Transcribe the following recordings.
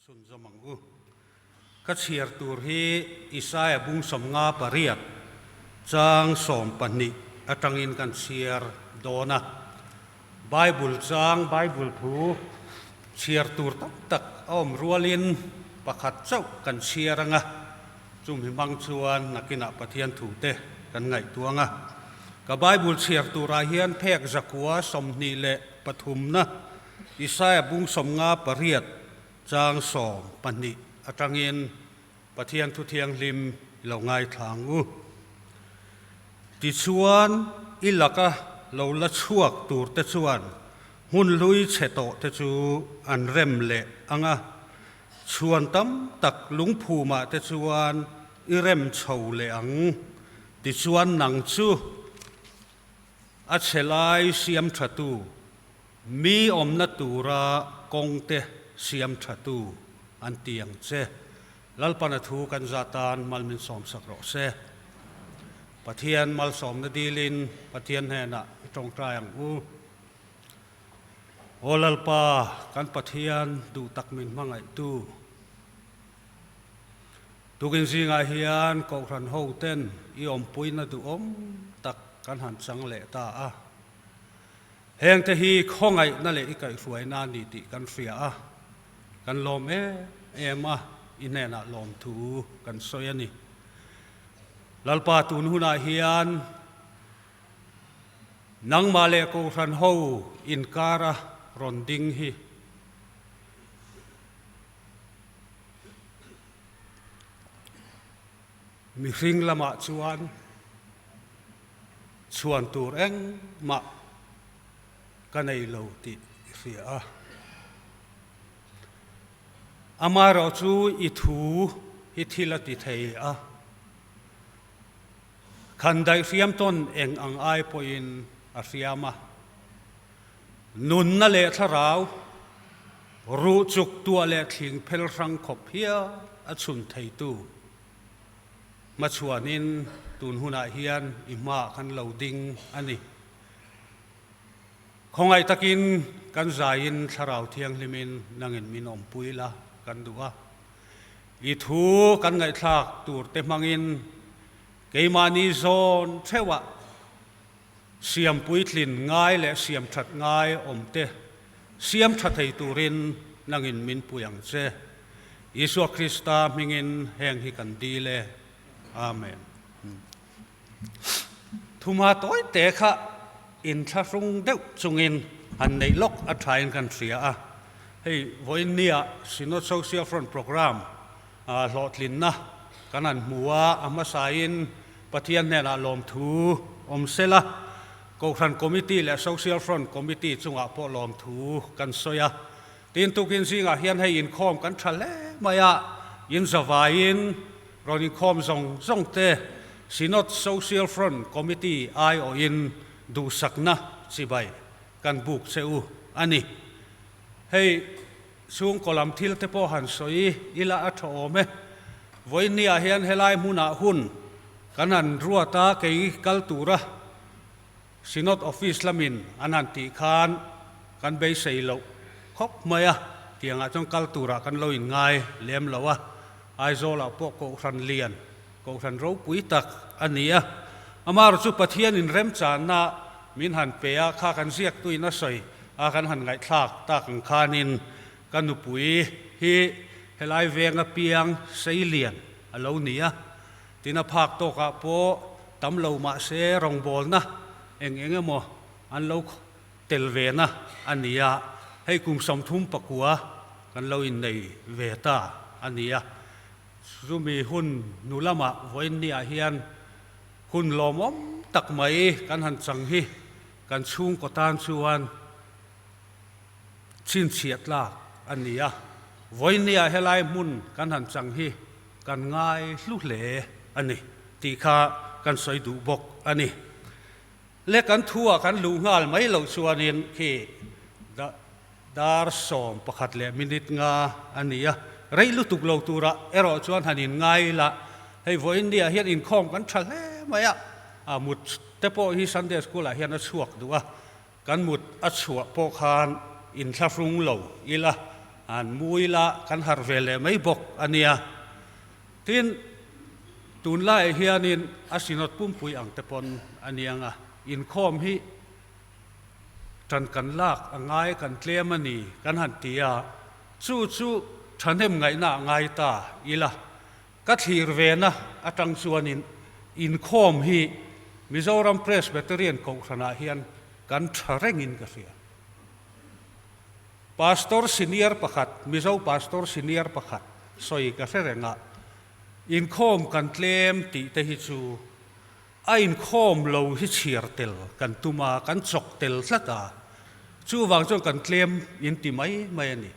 Chhunzawm ang u. Ka chhiar tur hi Isaia bung 58 chang 12 atangin kan chhiar dawn a. Bible chang, Bible thu chhiar tur tam tak a awm rualin pakhat chauh kan chhiar ang a, chumi hmang chuan nakinah Pathian thute kan ngaihtuang a. Ka Bible chhiar turah hian phek zakua 23na Isaia bung 58 chang 12 atangin Pathian thu thianghlim i lo ngaithla ang u. Tichuan, i laka lo la chhuak turte chuan hmun hlui chhe tawhte chu an rem leh ang a, chhuan tam tak lungphumah te chuan i rem chho leh ang. Tichuan nang chu a chhe lai siam thatu Mi awmna tura kawngte siam thatu an ti ang che. Lalpan a thu kan za tan mal min sawmsak rawh se. Pathian malsawmna dilin Pathian hnenah i tawngtai ang u. Aw Lalpa, kan Pathian duh tak min hmangaihtu. Tukin zingah hian Kohhran hoten i awmpuina duhawm tak kan han chang leh ta a. Hengte hi khawngaihna leh i kaihhruaina a ni tih kan hria a, kan lawm em em a, i hnenah lawmthu kan sawi a ni. Lalpa tun hunah hian nangmah leh Kohhran ho inkara rawn ding hi mihring lamah chuan Chhuan tur engmah ka nei lo tih i hria a. Amaherawh chu i thu hi thil a ti thei a. Khan daih hriam tawn eng ang ai pawhin a hriam a. Nunna leh thlarau, ruh chuk tuah leh thling phel hrang khawp hial a chhun theitu. Hmachhuanin tun hunah hian i hmaah kan lo ding a ni. Khawngaih takin kan zaiin Thlarau Thianghlimin nangin min awmpui la kan duh a. I thu kan ngaihthlak turte hmangin keimahni zawn theuhah siam puitlin ngai leh siam that ngai awmte siam tha thei turin nangin min pui ang che. Isua Krista hmingin heng hi kan dil e. Amen. Thuma tawi te kha inthlahrung deuh chungin han neih lawk a thain kan hria a. Hei vawiin nia Synod Social Front Programme hlawhtlinna kan han hmu a, a hmasain Pathian hnenah lawmthu awm sela, Kohhran Committee leh Social Front Committee chungah pawh lawmthu kan sawi a. Tin, tukin zingah hian hei inkhawm kan tha hle mai a, in zavaiin rawn inkhawm zawng zawng te Synod Social Front Committee aiawhin duhsakna chibai kan buk che u a ni. Hei chhungkaw lam thil te pawh han sawi ila a tha awm e. Vawiinniah hian helai hmunah hun kan han ruat a, kei kal tura Synod Office lamin an han tih khan kan beisei loh khawp mai a, tiangah chuan kal turah kan lo inngai lem lo a, Aizawlah pawh Kohhran lian, Kohhran ropui tak a ni a. Amaherawhchu chu Pathian inremchanna min han pe a, kha kan ziaktuin a sawi a, kan han ngaihthlak tak ang khanin ka nupui hi helai venga piang seilian a lo ni a, Tin a phak tawkah pawh tam lo mah se rawngbawlna eng eng emaw an lo tel ve na a ni a, hei kum 39 kan lo innei ve ta a ni a. Chumi hun hnu lamah vawiinniah hian hun lawmawm tak mai kan han chang hi kan chhungkaw tan chuan chhinchhiah tlak a ni a. Vawiinniah helai hmun kan han chang hi Kan ngai hlu hle a ni tih kha kan sawi duh bawk a ni. Le kan thu-ah kan luh nghal mai loh chuanin khi dar 11 leh minute nga a ni a, rei lutuk lo turah erawh chuan han inngai ila, hei vawiin niah hian inkhawm kan tha hle mai a, a mut te pawh hi Sunday School-ah hian a chhuak duh a, Kan mut a chhuah pawh khan inthlahrung lo ila. An mu ila kan harh ve leh mai bawk a nia. Tin, tunlaiah hianin a Synod pumpui ang te pawn a niang a, inkhawm hi tan kan lak a ngai kan tlem a ni kan han ti a, chu chu thahnem ngaihna a ngai ta ila. Ka thlir vena atang chuanin inkhawm hi Mizoram Presbyterian Kohhranah hian kan tha rengin ka hria. Pastor senior pakhat, Mizo Pastor senior pakhat sawi ka hre reng a, inkhawm kan tlem tih te hi chu a inkhawm lo hi chhiar tel kan tum a, kan chawk tel tlat a, chuvang chuan kan tlem in ti mai mai a ni.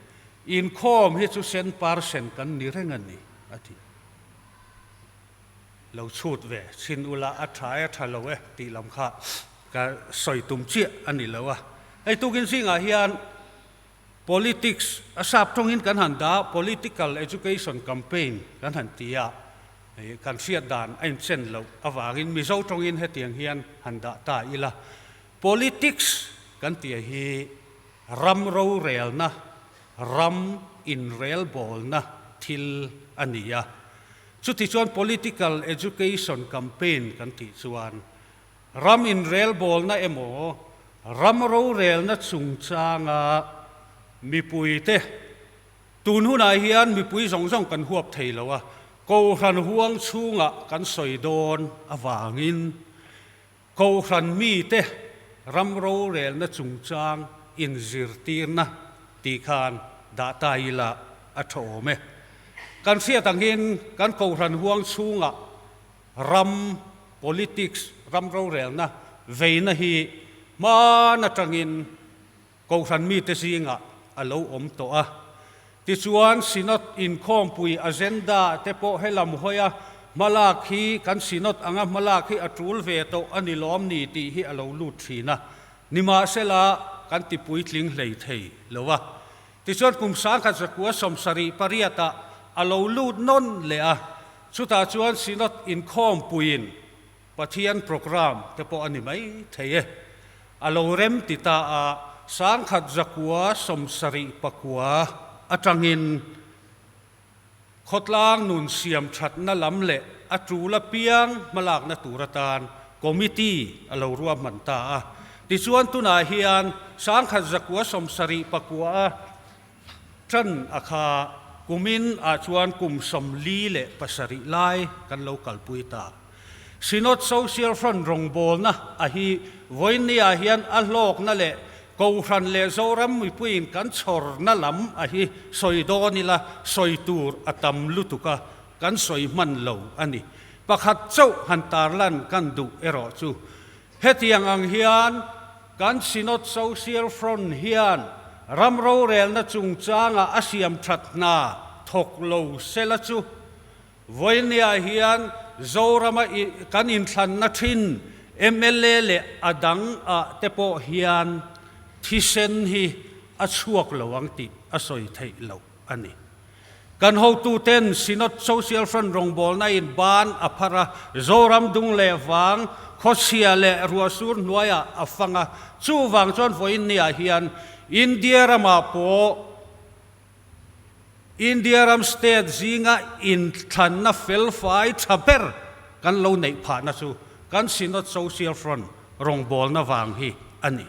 Inkhawm hi chu sen percent kan ni reng a ni, a ti. Lo chhut ve chhin ula a tha e a tha lo e tih lam kha ka sawi tum chiah a ni lo a. Hei tukin zingah hian politics a sap tawngin kan han dah a, political education campaign kan han ti a, kan hriat dan a inchen loh avangin Mizo tawngin hetiang hian han dah ta ila. Politics kan tih hi ram rorelna, ram inrelbawlna thil a ni a. Chutichuan political education campaign kan tih chuan ram inrelbawlna emaw ram rorelna chungchanga mipuite tun hunah hian mipui zawng zawng kan huap thei lo a, Kohhran huang chhungah kan sawi dawn avangin Kohhran mite ram rorelna chungchang inzirtirna tih khan dah ta ila a tha awm e. Kan hriat angin kan Kohhran huang chhungah ram politics, ram rorelna veina hi hman atangin Kohhran mite zingah a lo awm tawh a. Tichuan, Synod inkhawmpui agenda te pawh helam hawia hmalak hi kan Synod anga hmalak hi a tul ve tawh a ni lawm ni tih hi a lo lut thin a. Nimahsela, kan ti puitling hlei thei lo a. Tichuan, kum 1978 ah a lo lut nawn leh a. Chutah chuan Synod inkhawmpuiin Pathian program te pawh a ni mai thei e. A lo rem ti ta a, 1979 atangin khawtlang nun siam thatna lam leh a tul apiang hmalakna tur atan committee a lo ruahman ta a. Tichuan tunah hian 1979 a tan a kha kumin ah chuan kum 47 lai kan lo kalpui ta. Synod Social Front rawngbawlna a hi vawiinniah hian a hlawkna leh Kohhran leh Zoram mipuiin kan chhawrna lam a hi sawi dawn ila sawi tur a tam lutuk a, kan sawi hman lo a ni. Pakhat chauh han tarlan kan duh erawh chu hetiang ang hian kan Synod Social Front hian ram rorelna chungchanga a siam that hna thawk lo sela chu Vawinia hian Zorama kan inthlanna thin mla leh a dang ah te pawh hian thisen hi a chhuak lo ang tih a sawi theih loh a ni. Kan hotuten Synod Social Front rawngbawlna in ban a phar a, Zoram dung leh vang, khawchhia leh ruahsur hnuaiah a fang a, chuvang chuan vawinia hian India ramah pawh India ram state zinga inthlanna felfai tha ber kan lo neih phahna chu kan Synod Social Front rawngbawlna vang hi a ni.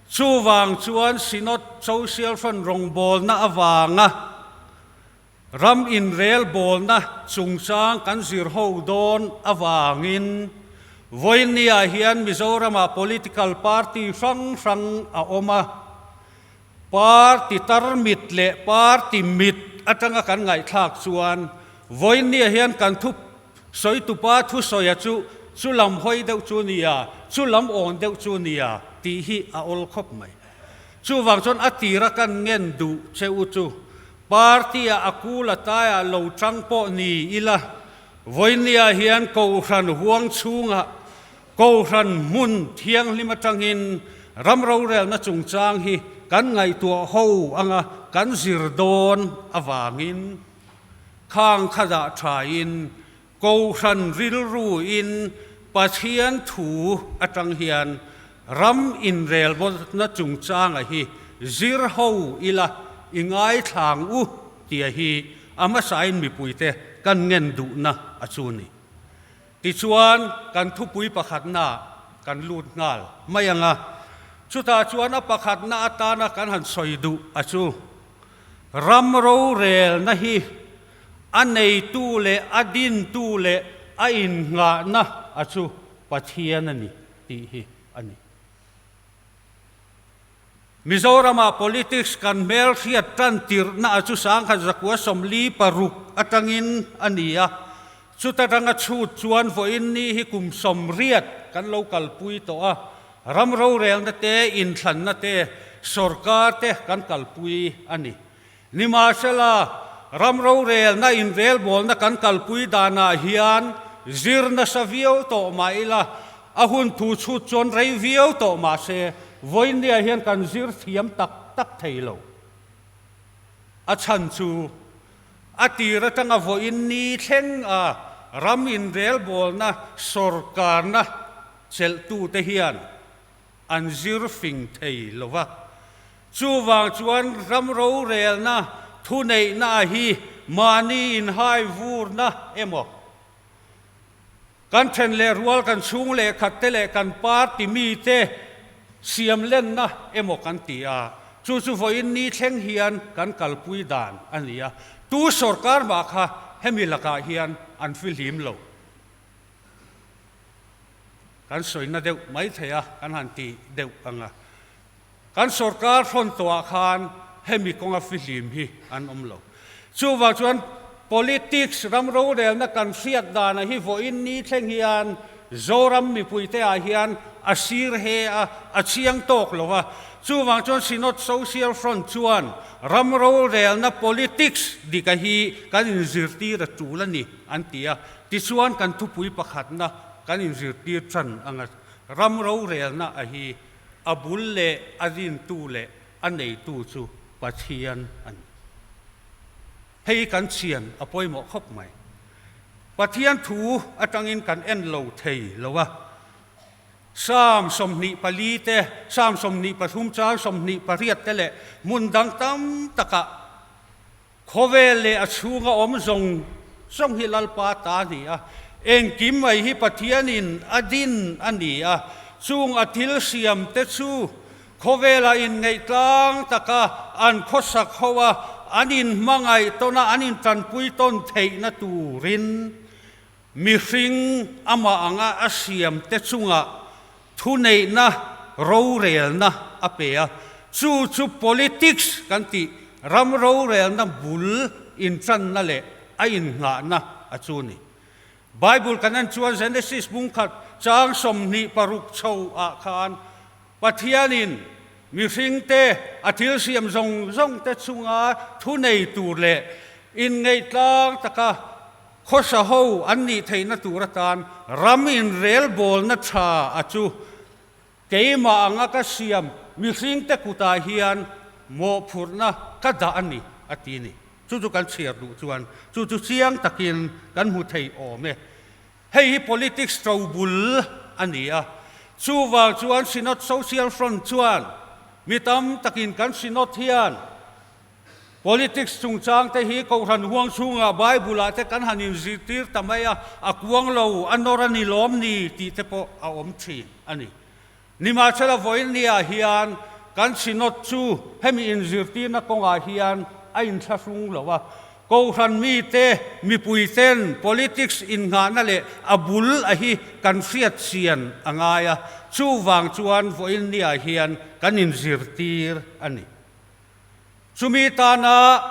Chuvang chuan Synod Social Front rawngbawlna avanga ram inrelbawlna chungchang kan zir ho dawn avangin vawiinniah hian Mizoramah political party hrang hrang a awm a. Party tarmit leh party mit atanga kan ngaihthlak chuan vawiinniah hian kan thu sawitupa thusawia chu chu lam hawi deuh chu nia, chu lam awn deuh chu nia tih hi a awl khawp mai. Chuvang chuan a tira kan ngen duh che u chu party-ah a kul a taiah lo tang pawh ni ila vawiinniah hian Kohhran huang chhungah Kohhran hmun thianghlim atangin ram rorelna chungchang hi kan ngaihtuah ho anga kan zir dawn avangin khang kha dah thain Kohhran rilruin Pathian thu atang hian ram inrelbawlna chungchanga hi zir ho ila. i ngaithla ang u tia hi a hmasain mipuite kan ngen duhna a chu ni. Tichuan kan thupui pakhatna kan lut nghal mai ang a, chutah chuan a pakhatna atana kan han sawi duh a chu ram rorelna hi a neitu leh a dintu leh a innghahna a chu Pathian a ni tih hi a ni. Mizorama politics kan hmelhriat tan tirhna a chu 1946 atangin a ni a, chuta tanga chhut chuan vawiin ni hi kum 80 kan lo kalpui tawh a, ram rorelna te, inthlanna te, sorkar te kan kalpui a ni. Nimahsela, ram rorelna inrelbawlna kan kalpui danah hian zir nasa viau tawh mah ila, a hun thu chhut chuan rei viau tawh mah se, vawinia hian kan zir thiam tak tak thei lo. A chhan chu, a tir atanga vawiin ni thleng a ram inrelbawlna sawrkarna chelhtute hian an zir fing thei lo va. Chuvang chuan ram rorelna thuneihna hi mahni inhai vurna emaw, kan then leh rual kan chhung leh khat te leh kan party mite siam lenna emaw kan ti a, chu chu vawiin ni thleng hian kan kalpui dan a ni a. Tu sawrkar mah kha hemi lakah hian an fihlim lo. Kan sawina deuh mai thei a, kan han ti deuh ang a. Kan sorkar hrawn tawhah khan hemi kawnga fihlim hi an awm lo. Chuvang chuan politics ram rorelna kan hriat danah hi vawiin ni thleng hian Zoram mipuite ah hian a sir he a, a chiang tawk lo a. Chuvang chuan Synod Social Front chuan ram rorelna politics dika hi kan inzirtir a tul a ni an ti a. Tichuan kan thupui pakhatna kan inzirtir tan anga ram rorelna a hi a bul leh a rintu leh a neitu chu Pathian a ni. Hei kan chhian a pawimawh khawp mai. Pathian thu atangin kan en lo thei lo a. Psalm 24 te, Psalm 23 chang 28 te leh hmun dang tam takah Khawvel leh a chhunga awm zawng zawng hi Lalpa ta a ni a, engkim mai hi Pathianin a din a ni a, chung a thil siamte chu khawvela inngeih tlang taka an khawsak ho a, an inhmangaih tawn a, an intanpui tawn theihna turin mihring amah anga a siamte chungah thuneihna rorelna a pe a, chu chu politics kan tih ram rorelna bul intanna leh a innghahna a chu ni. Bible kan en chuan Genesis bungkhat chang 26 chho ah khan Pathianin mihringte a thil siam zawng zawngte chunga thunei tur leh inngeih tlang taka khawsa ho an nih theihna tur atan ram inrelbawlna tha a chu keimah anga ka siam mihringte kutah hian mawhphurhna ka dah a ni a ti ni. Chu chu kan chhiar duh chuan chu chu chiang takin kan hmu thei awm e. Hei hi politics to bul a ni a, chuvang chuan Synod Social Front chuan mi tam takin kan Synod hian politics chungchang te hi Kohhran huang chhungah Bible ah te kan han inzirtir ta mai a, a kuang lo, a nawr a ni lawm ni tih te pawh a awm thin a ni. Nimahsela vawiin-niah hian kan Synod chu hemi inzirtirna kawngah hian a inthlahrung lo a, Kohhran mite, mipuiten politics innghahna leh a bul a hi kan hriat chian a ngai a, chuvang chuan vawiin-niah hian kan inzirtir a ni. Chumi tana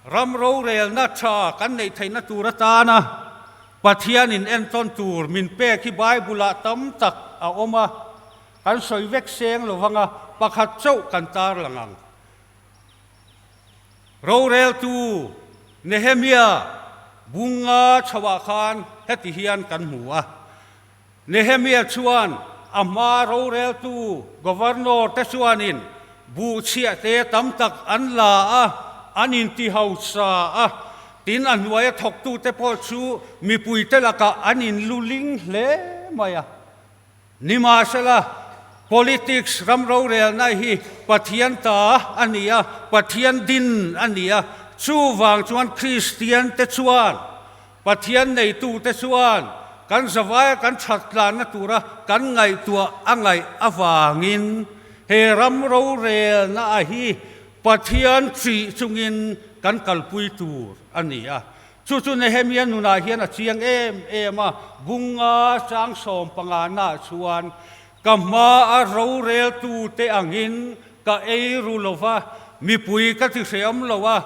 ram rorelna tha kan neih theihna tur atana Pathianin entawn tur min pek hi Bible-ah tam tak a awm a, kan sawi vek seng lo vanga pakhat chauh kan tarlang ang. Roreltu Nehemia bunga chhoah khan heti hian kan hmu a. Nehemia chuan a hma roreltu Governor te chuanin buhchhiah te tam tak an la a, an intihausa a, tin a hnuaia thawktute pawh chu mipuite lakah an inluling hle mai a. Nimahsela, Politics ram rorelna hi Pathian ta a ni a, Pathian din a ni a. Chuvang chuan Kristian te chuan, Pathian neitu te chuan kan zavaia kan that tlanna tura kan ngaihtuah a ngaih avangin he ram rorelna a hi Pathian ṭih chungin kan kalpui tur a ni a. Chu chu Nehemia nunah hian a chiang em em a, bunga chang sawmpangana chuan, Ka hmaa roreltute angin ka ei ru lo va, mipui ka ti hreawm lo a,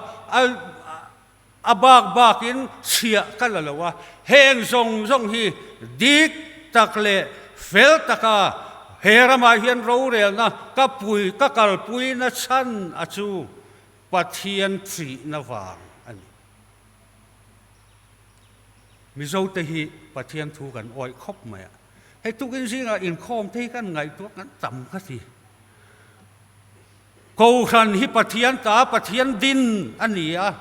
a bak bakin chhiah ka la lo a, heng zawng zawng hi dik tak leh fel taka he ramah hian rorelna ka pui ka kalpuina chhan a chu Pathian ṭihna vang a ni. Mizote hi Pathian thu kan awih khawp mai a, hei tukin zingah inkhawm te hi kan ngaihtuah kan tam ka ti. Kohhran hi Pathian ta, Pathian din a ni a,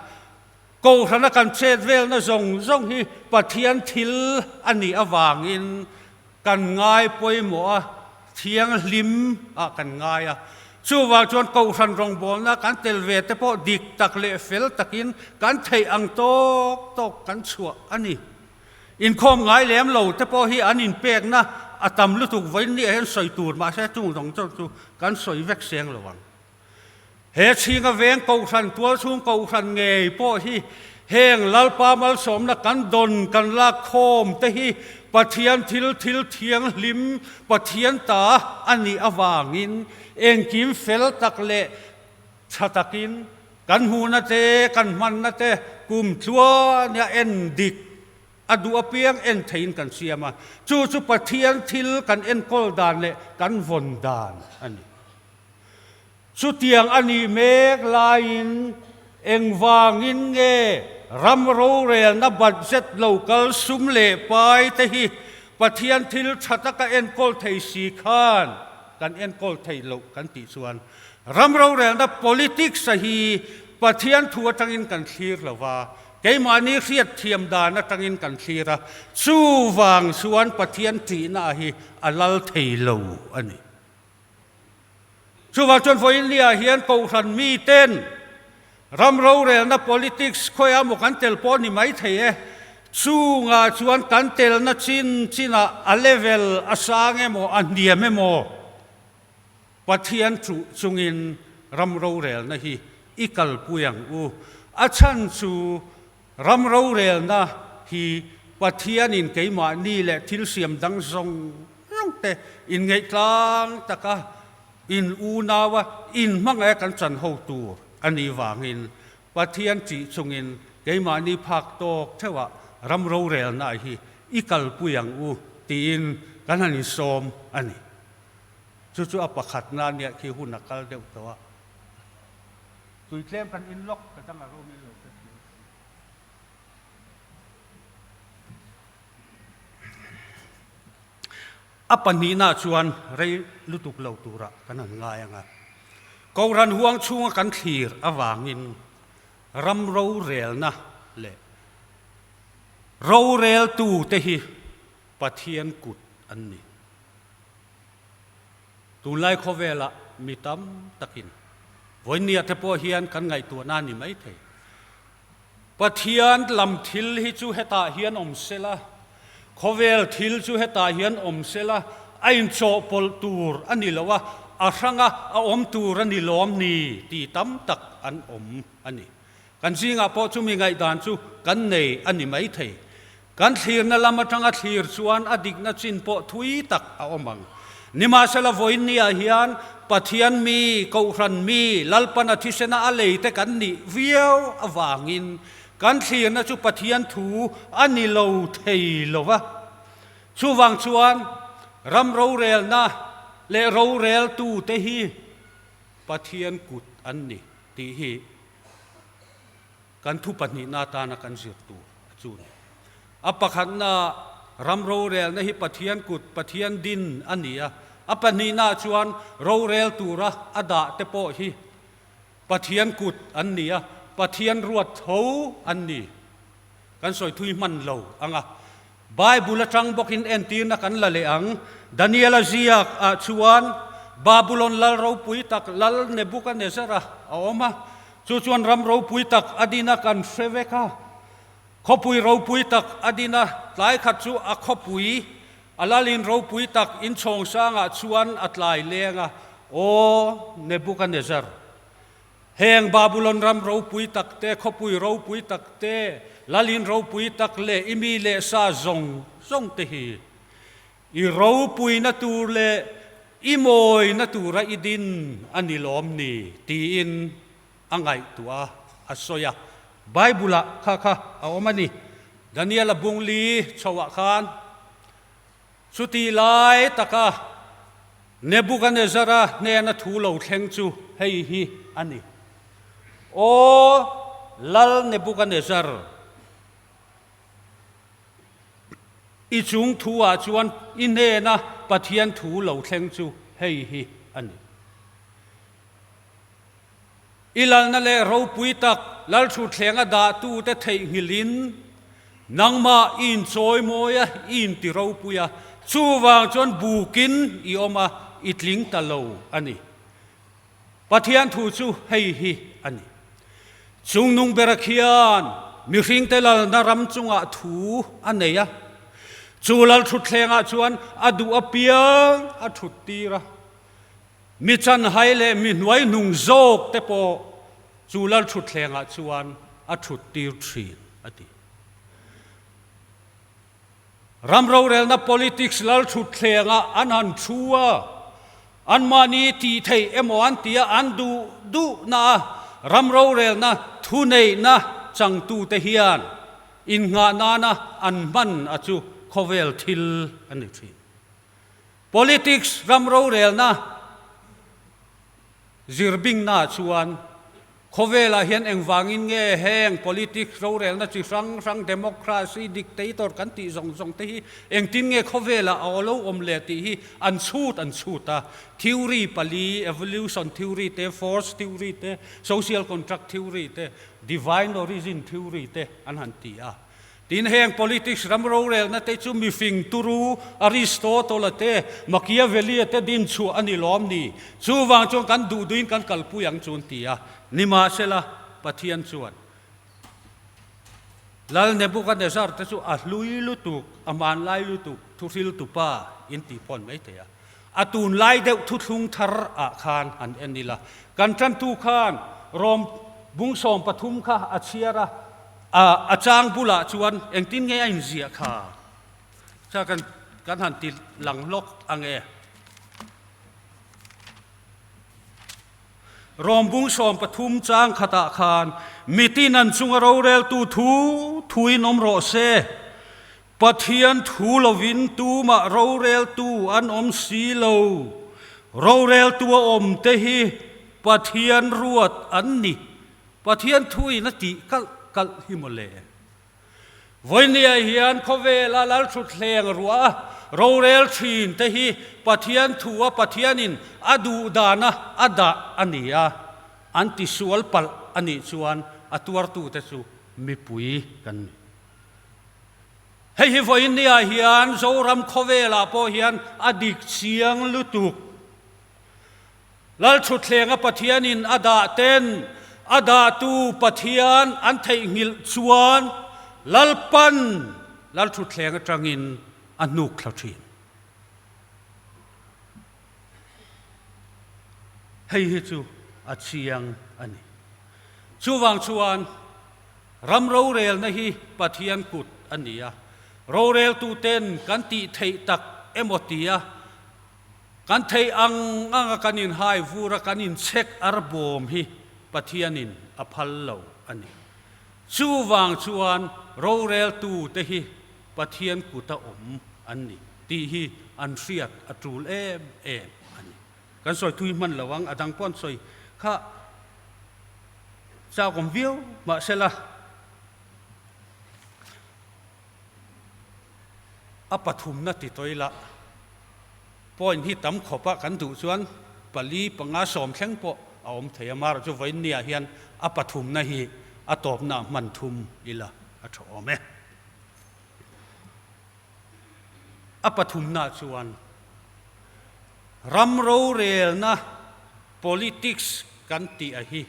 Kohhrana kan chet velna zawng zawng hi Pathian thil a nih avangin kan ngai pawimawh a, thianghlim ah kan ngai a. Chuvang chuan Kohhran rawngbawlna kan tel ve te pawh dik tak leh fel takin kan theih ang tawk tawk kan chhuah a ni. Inkhawm ngai lem lo te pawh hi an inpekna a tam lutuk vawiin ni ah hian sawi tur mahse chung zawng zawng chu kan sawi vek seng lo ang. He chhinga veng Kohhran tualchhung Kohhran ngei pawh hi heng Lalpa malsawmna kan dawn kan lak khawm te hi Pathian thil thil thianghlim Pathian ta a nih avangin engkim fel tak leh tha takin kan hmuhna te kan hmanna te kum tluania en dik a duh apiang en theiin kan siam a, chu chu Pathian thil kan enkawl dan leh kan vawn dan a ni. Chutiang a nih mek laiin engvangin nge ram rorelna budget lo kal sum leh pai te hi Pathian thil tha taka enkawl thei si khan kan enkawl thei loh kan tih chuan ram rorelna politics a hi Pathian thu atangin kan thlir lo va, keimahni hriatthiam dan atangin kan thlir a, chuvang chuan Pathian ṭihna hi a lal thei lo a ni. Chuvang chuan vawiin ni ah hian Kohhran miten ram rorelna politics khawiah maw kan tel pawh ni mai thei e, chungah chuan kan telna chin chinah a level a sang emaw a hniam emaw Pathian chuh chungin ram rorelna hi i kalpui ang u. A chhan chu ram rorelna hi Pathianin keimahni leh thil siam dang zawng zawng te inngeih tlang taka in unaua in hmangaih a kan chan ho tur a nih vangin Pathian ṭih chungin keimahni phak tawk theuhah ram rorelna hi i kalpui ang u tiin kan han insawm a ni. Chu chu a pakhatna a nia khi hun a kal deuh tawh a. Tui tlem kan in lawk ka dang a rawm in lo hrethiam. A pahnihna chuan rei lutuk lo turah kan han ngai ang a. Kohhran huang chhunga kan thlir avangin ram rorelna leh roreltute hi Pathian kut an ni. Tunlai khawvelah mi tam takin vawinia te pawh hian kan ngaihtuahna a ni maithei. Pathian lam thil hi chu hetah hian awm sela, khawvel thil chu hetah hian awm sela, a inchawhpawlh tur a ni lo a, a hranga a awm tur a ni lawm ni tih tam tak an awm a ni. Kan zingah pawh chumi ngaihdan chu kan nei a ni maithei. Kan thlirna lam atanga thlir chuan a dikna chin pawh thui tak a awm ang. Nimahsela vawiin niah hian Pathian mi, Kohhran mi, Lalpan a thisena a lei te kan nih viau avangin kan thlirna chu Pathian thu a ni lo thei lo va. Chuvang chuan ram rorelna leh roreltute hi Pathian kut an ni tih hi Kan thu pahnihna atana kan zir tur a chu ni. A pakhatna ram rorelna hi Pathian kut, Pathian din a ni a. A pahnihna chuan rorel tura a dah te pawh hi Pathian kut an ni a, Pathian ruat tho an ni. Kan sawi thui hman lo ang a. Bible atang bawkin entirna kan la leh ang. Daniela ziak ah chuan. Babulon lal ropui tak Lal Nebukanezzara a awm a, chu chuan ram ropui tak a din a kan hre vek a. Khawpui ropui tak a din a, tlai khat chu a khawpui a lalin ropui tak inchhawng sangah chuan a tlai leng a, Aw Nebukanezzar, heng Babulon ram ropui tak te, khawpui ropui tak te, lalin ropui tak leh i mi leh sa zawng zawng te hi I ropuina tur leh i mawina tura i din a ni lawm ni? tiin a ngaihtuah a, a sawi a. Bible-ah kha kha a awm a ni. Daniel-a bungli chhoah khan chuti lai taka Nebukanezzara hnena thu lo thleng chu hei hi a ni, Aw Lal Nebukanezzar, I chung thu ah chuan i hnena Pathian thu lo thleng chu hei hi a ni. I lalna leh ropui tak Lalthutthleng a dahtute theihnghilhin nangmah i inchawimawi a, i inti ropui a, chuvang chuan bukin i awm a, i tling ta lo a ni. Pathian thu chu hei hi a ni. Chungnung bera khian mihringte lalna ram chungah thu a nei a, chu lal thutthlengah chuan a duh apiang a thut tir a. Mi chanhai leh mi hnuai hnung zawk te pawh chu lal thutthlengah chuan a thut tir thin, a ti. Ram rorelna politics lal thutthlengah an han thu a, anmahni tih theih emaw an ti a, an duh duhna a ram rorelna thuneihna changtute hian innghah nana an hman a chu khawvel thil a ni thin. Politics ram rorelna Zirbingnaah chuan khawvelah hian engvangin nge heng politics rorelna chi hrang hrang democracy, dictator kan tih zawng zawng te hi engtin nge khawvelah a lo awm leh tih hi an chhut an chhut a. Theory pali, evolution theory te, force theory te, social contract theory te, divine origin theory te an han ti a. Tin, heng politics ram rorelna te chu mifing turu Aristotle-a te, Machiavelli-a te din chhuah a ni lawm ni? Chuvang chuan kan duh duhin kan kalpui ang chu an ti a. Nimahsela, Pathian chuan Lal Nebuchadnezzar te chu a hlui lutuk, a hmanlai lutuk thuhriltupa in tih pawh an mai thei a. A tunlai deuh thuthlung thar ah khan han en ila, kan tantu khan Rom bung 13 kha a chhiar a, a chang bulah chuan engtin nge a inziah kha? Cha kan kan han ti lang hlawk ang e. Rom bung 13 chang khatah khan mitin an chunga roreltu thu thuin awm rawh se. Pathian thu lovin tumah roreltu an awm si lo. Roreltu a awm te hi Pathian ruat an ni. Pathian thuin a tih kalh kalh hi maw le. Vawinia hian khawvela Lalthutthleng ruah a rorel thin te hi Pathian thu a Pathianin a duh dana a dah a ni a, an tisual palh a nih chuan a tuartute chu mipui kan ni. Hei hi vawiin niah hian Zoram khawvelah pawh hian a dik chiang lutuk. Lalthutthleng a Pathianin a dah ten a dahtu Pathian an theihnghilh chuan Lalpan Lalthutthleng atangin a hnuk thla thin. Hei hi chu a chiang a ni. Chuvang chuan Ram rorelna hi Pathian kut a ni a, roreltuten kan tih theih tak emaw tia kan theih ang anga kan inhai vur a, kan inchhek ar bawm hi Pathianin a phal lo a ni. Chuvang chuan roreltute hi Pathian kuta awm an ni tih hi an hriat a tul em em a ni. Kan sawi thui hman lo ang, a dang pawh an sawi kha. Chak awm viau mahsela a pathumna ti tawih lah point hi tam khawp a kan duh chuan pali panga sawm thleng pawh a awm thei a, amaherawh chu vawiinniah hian a pathumna hi a tawpna hman thum ila a tha awm e. A pathumna chuan. Ram rorelna, politics, kan tih a hi.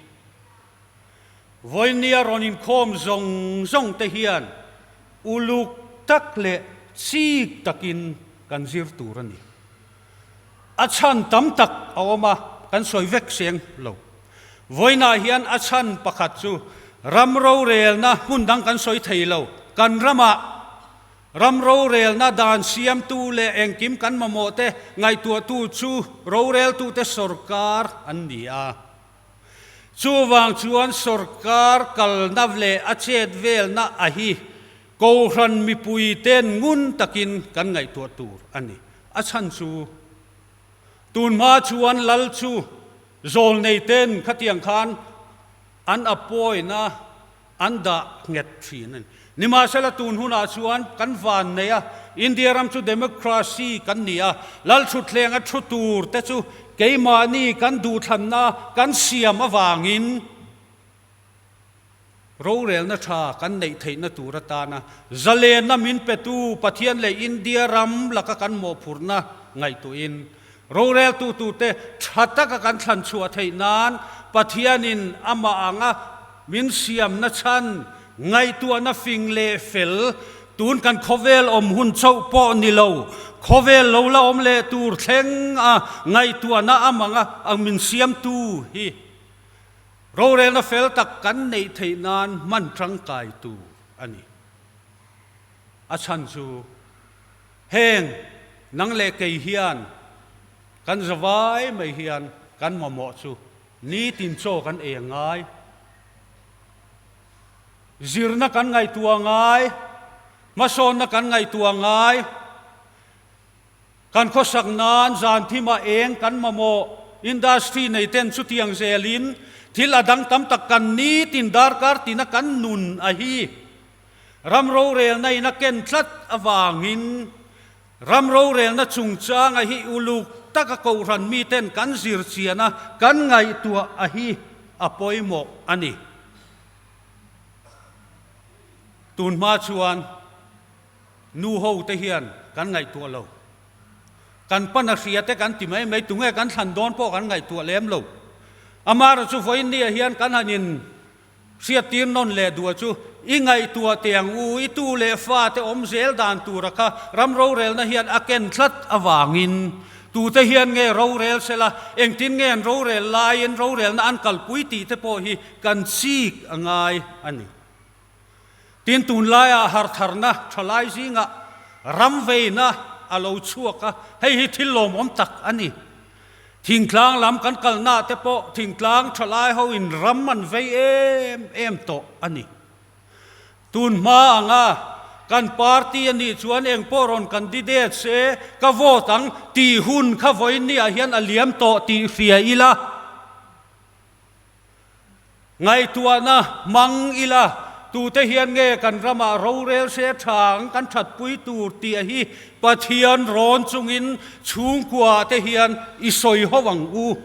Vawinia rawn inkhawm zawng zawng te hian uluk tak leh chik takin kan zir tur a ni. A chhan tam tak a awm a, kan sawi vek seng lo. Vawiinah hian a chhan pakhat chu ram rorelna hmun dang kan sawi thei lo. Kan ramah ram rorelna dan siamtu leh engkim kan mamawh te ngaihtuahtu chu roreltute sorkar an ni a. Chuvang chuan sorkar kalna leh a chet velna a hi Kohhran mipui ten ngun takin kan ngaihtuah tur a ni. A chhan chu tun hma chuan lal chu zawlnei ten khatiang khan an appoint-a an dah nghet thin a ni. Nimahsela tun hunah chuan kan van nei a, India ram chu democracy kan ni a, lal thutthleng a thu tur te chu keimahni kan duhthlanna kan siam avangin Rorelna tha kan neih theihna tur atana zalenna min petu Pathian leh India ram laka kan mawhphurhna ngaihtuahin roreltu turte tha taka kan thlan chhuah theih nan Pathianin amah anga min siamna chhan ngaihtuahna fing leh fel tun kan khawvel awm hun chauh pawh ni lo khawvel lo la awm leh tur thleng a ngaihtuahna amanga min siamtu hi Rorelna fel tak kan neih theih nan hman tangkai tur a ni. A chhan chu heng nang leh kei hian kan zavai mai hian kan mamawh chu nitin chaw kan ei a ngai, zirna kan ngaihtuah a ngai, hmasawnna kan ngaihtuah a ngai, Kan khawsak nan zan thimah eng kan mamawh industry nei ten chutiang zelin thil a dang tam tak kan nitin darkar tina kan nun a hi. Ram rorelna in a ken tlat avangin ram rorelna chungchang a hi uluk taka kohhran miten kan zir chian a kan ngaihtuah a hi a pawimawh a ni. Tun hma chuan. Nu ho te hian kan ngaihtuah lo. Kan pan a hria te kan ti mai mai, tunge kan thlan dawn pawh kan ngaihtuah lem lo. Amara chu vawiin nia hian kan han in hriattir nawn leh duh a chu, i ngaihtuah teh ang u, i tu leh fa te awm zel dan tura kha ram rorelna hian a ken tlat avangin tute hian nge rorel sela, engtin nge an rorel laiin rorelna an kalpui tih te pawh hi kan chik a ngai a ni. Tin, tunlaiah hartharna thalai zingah ram veina a lo chhuak a, hei hi thil lawmawm tak a ni. Thingtlang lam kan kalnaah te pawh thingtlang thalai hoin ram an vei em em tawh a ni. Tun hma anga kan party a nih chuan eng pawh rawn candidate se ka vote ang tih hun kha vawiinniah hian a liam tawh tih hria ila. Ngaihtuahna hmang ila, tute hian nge kan ramah rorel se tha ang kan thatpui tur tih hi Pathian rawn chungin chhungkua te hian i sawi ho ang u.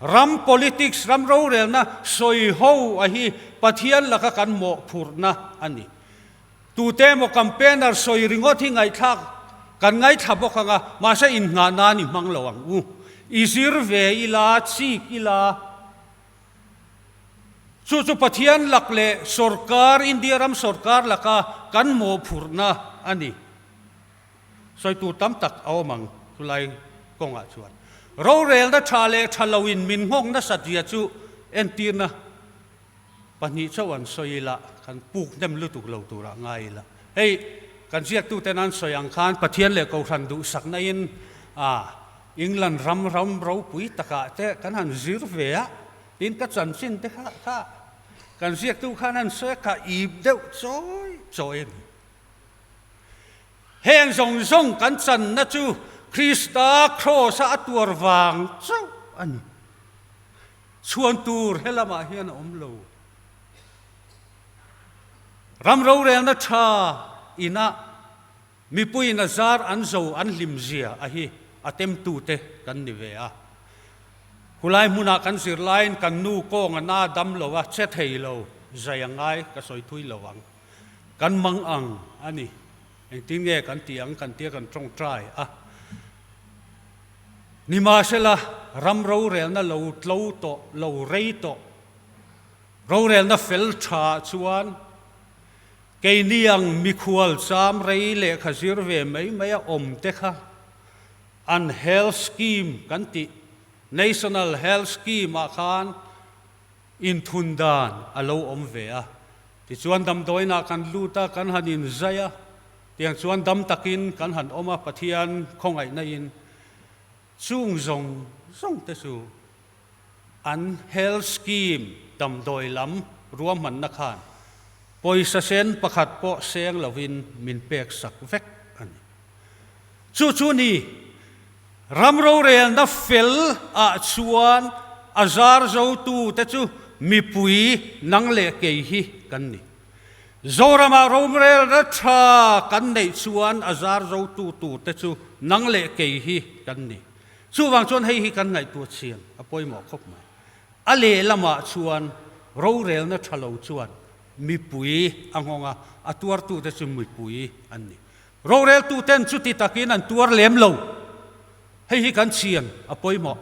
Ram politics, ram rorelna sawi ho a hi Pathian laka kan mawhphurhna a ni. Tute emaw campaigner sawi ringawt hi ngaihthlak kan ngaithla bawk ang a, mahse inngah nan i hmang lo ang u. I zir ve ila, chik ila. Chu chu Pathian lak leh sorkar, India ram sorkar laka kan mawhphurhna a ni. Sawi tur tam tak a awm ang chulai kawngah chuan. Rorelna tha leh tha loin min nghawk nasat zia chu entirna Pahnih chauh an sawi ila, kan puk hnem lutuk lo turah ngai ila. Hei, kan ziaktuten an sawi ang khan Pathian leh Kohhran duhsakna in a England ram ram ropui takah te kan han zir ve a, tin ka chanchin te kha kha kan ziaktu khan an sawi a, ka ip deuh chawi chawi a ni. Heng zawng zawng kan channa chu Krista Kraws-a a tuar vang chauh a ni. Chhuan tur he lamah hian a awm lo. Ram rorelna tha inah mipuiin a zar an zo an hlim zia a hi a temtute kan ni ve a. Khulai hmunah kan zir laiin kan nu kawng a na dam lo a, che thei lo, zai a ngai ka sawi thui lo ang. Kan mang ang a ni. Engtin nge kan tih ang kan tia kan tawngtai a. Nimahsela, ram rorelna lo tlo tawh, lo rei tawh, rorelna fel tha chuan keini ang mikhual cham rei lehkha zir ve mai mai a awm te kha an health scheme kan tih National Health Scheme ah khan inthun dan a lo awm ve a. Tichuan damdawiinah kan lut a, kan han inzai a, tiang chuan dam takin kan han awm a, Pathian khawngaihna in chung zawng zawng te chu an health scheme damdawi lam ruahmanna khan pawisa sen pakhat pawh seng lovin min pek sak vek a ni. Chu chu ni Ram rorelna fel ah chuan a zar zotu te chu mipui nang leh kei hi kan ni. Zoramah rorelna tha kan neih chuan a zar zotu tur te chu nang leh kei hi kan ni. Chuvang chuan hei hi kan ngaihtuah chian a pawimawh khawp mai. A lehlamah chuan rorelna tha lo chuan mipui a nghawng a, a tuartute chu mipui an ni. Roreltuten chuti takin an tuar lem lo. Hei hi kan chian a pawimawh.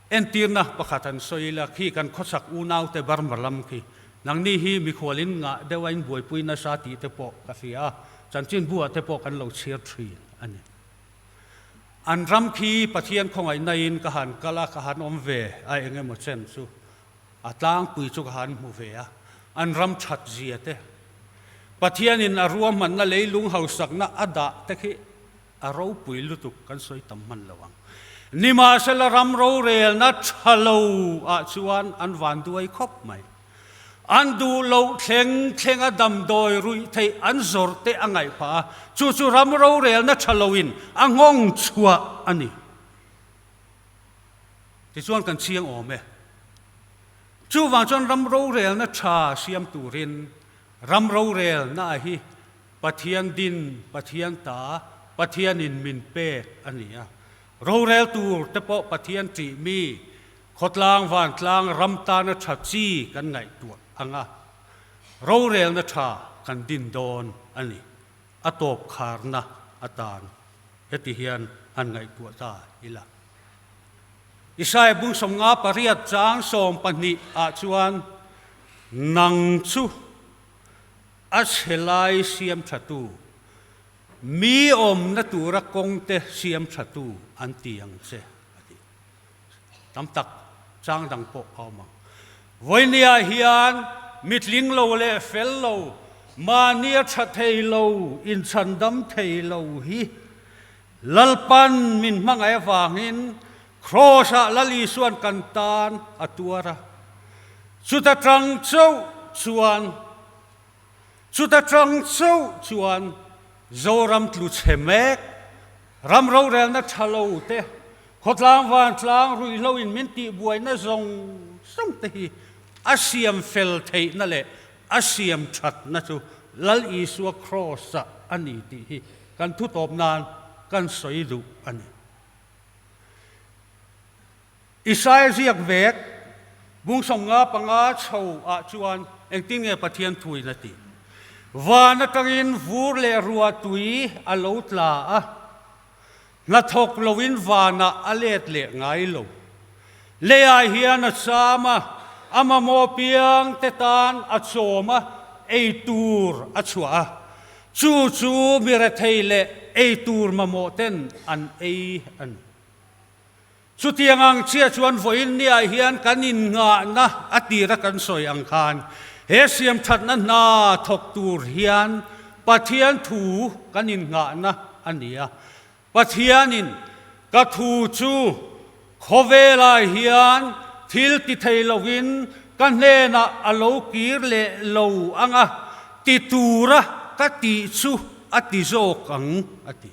Entirna pakhat an sawi ila, khi kan khawchhak unaute Burma lam khi nangni hi mikhualin ngah deuh a inbuaipui nasa tih te pawh ka hria a, chanchinbu ah te pawh kan lo chhiar thin a ni. An ram khi Pathian khawngaihna in ka han kal a, ka han awm ve a eng emaw chen chu A tlangpui chu ka han hmu ve a, an ram that zia te, Pathianin a ruahmanna leilung hausakna a dah te khi a ropui lutuk kan sawi tam hman lo ang. Nimahsela ram rorelna tha lo ah chuan an van duai khawp mai. An duh loh thleng thlenga damdawi ruih theih an zawrh te a ngaih phah a, chu chu ram rorelna tha loin a nghawng chhuah a ni. Tichuan kan chiang awm e. Chuvang chuan ram rorelna tha siam turin ram rorelna hi Pathian din, Pathian ta, Pathianin min pek a ni a. Rorel tur te pawh Pathian ṭih mi, khawtlang vantlang ram tana tha chi kan ngaihtuah ang a, rorelna tha kan din dawn a ni. A tawp kharna atan heti hian han ngaihtuah ta ila. Isaiah bung 58 chang 12 ah chuan, Nang chu a chhe lai siam thatu, mi awmna tura kawngte siam thatu an ti ang che, a ti. Tam tak chang dang pawh a awm ang. Vawinia hian mitling lo leh fel lo, mahnia tha thei lo, inchhandam thei lo hi Lalpan min hmangaih avangin Kraws-ah Lal Isuan kan tan a tuar a. Chuta tang chauh chuan Chuta tang chauh chuan Zoram tlu chhe mek, ram rorelna tha lo te, khawtlang vantlang ruihhlo in min tihbuaina zawng zawng te hi a siam fel theihna leh a siam thatna chu Lal Isua Kraws-ah a ni tih hi Kan thu tawp nan kan sawi duh a ni. Isaia ziak vek bung 55 chho ah chuan engtin nge Pathian thuin a tih? Van atangin vur leh ruah tui a lo tla a, hnathawk loin vanah a let leh ngai lo. Leiah hian a cham a, a mamawh piang te tan a chawm a, ei tur a chhuah a. Chu chu mi rethei leh ei tur mamawh ten an ei a ni. Chutiang ang chiah chuan vawiin niah hian kan inngahna a tira kan sawi ang khan he siamthatna hna thawk tur hian Pathian thu kan inngahna a ni a. Pathianin ka thu chu khawvelah hian thil ti thei lovin ka hnenah a lo kir leh lo ang a, ti tura ka tih chu a ti zawk ang, a ti.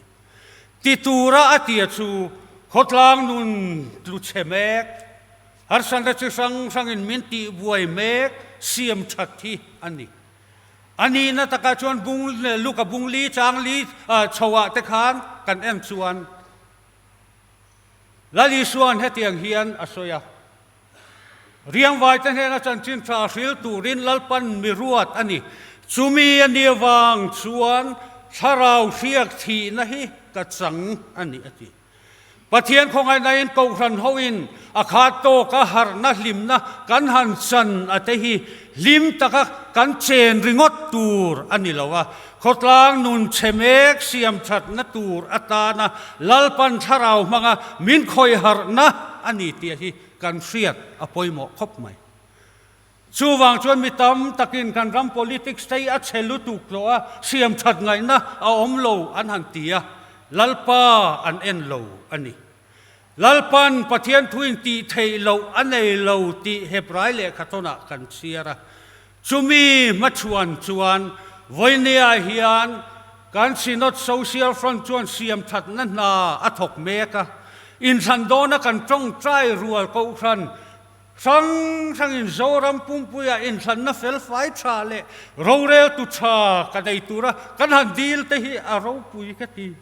Ti tura a tia chu khawtlang nun tlu chhe mek, harsatna chi hrang hrangin min tihbuai mek siam that hi a ni. A nihna takah chuan bung Luka bung li chang li chhoah te khan kan en chuan Lal Isua'n hetiang hian a sawi a, Riangvai te hnena chanchin tha hril turin Lalpan mi ruat a ni. Chumi a ni avang chuan thlarau hriak thihna hi ka chang a ni a ti. Pathian khawngaihna in Kohhran ho in a khat tawk a harhna hlimna kan han chan a te hi hlim taka kan chen ringawt tur a ni lo a, khawtlang nun chhe mek siam thatna tur atana Lalpan thlarau hmanga min khawih harhna a ni tih hi kan hriat a pawimawh khawp mai. Chuvang chuan mi tam takin kan ram politics te hi a chhe lutuk tawh a, siam that ngaihna a awm lo an han ti a, Lalpa an en lo a ni. Lalpan Pathian thuin tih theih loh a nei lo tih Hebrai lehkhathawnah kan chhiar a. Chumi hmachhuan chuan Vawinia hian kan Synod Social Front chuan siam thatna hna a thawk mek a, inthlan dawna kan tawngtai rual kohhran Hrang hrangin Zoram pumpuia inthlanna felfai tha leh roreltu tha ka nei tura kan han dil te hi a ropui ka ti.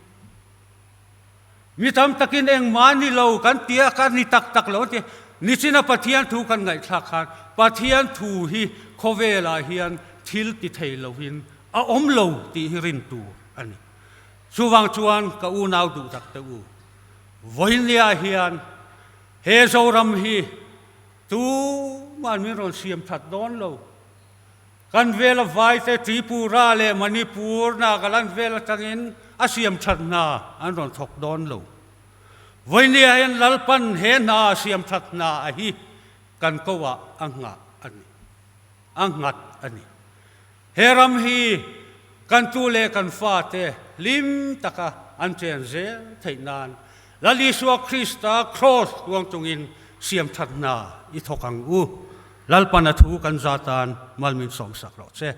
Mi tam takin engmah ni lo kan ti a, ka ni tak tak lo an ti. Nichina Pathian thu kan ngaihthlak khan Pathian thu hi khawvelah hian thil ti thei loin a awm lo tih hi rin tur a ni. Chuvang chuan ka unau duh tak te u, vawinia hian He Zoram hi tuman min rawn siam that dawn lo. Kan vela vaite Tripura leh Manipur, Nagaland vel atangin a siam that hna an rawn thawk dawn lo. Vawinia hian Lalpan he hna siam that hna a hi kan ko ah a nghah a ni. A nghat a ni. He ram hi kan tu leh kan fate hlim taka an chen zel theih nan Lal Isua Krista Kraws tuang chungin siamthat hna i thawk ang u. Lalpan a thu kan za tan mal min sawmsak rawh che.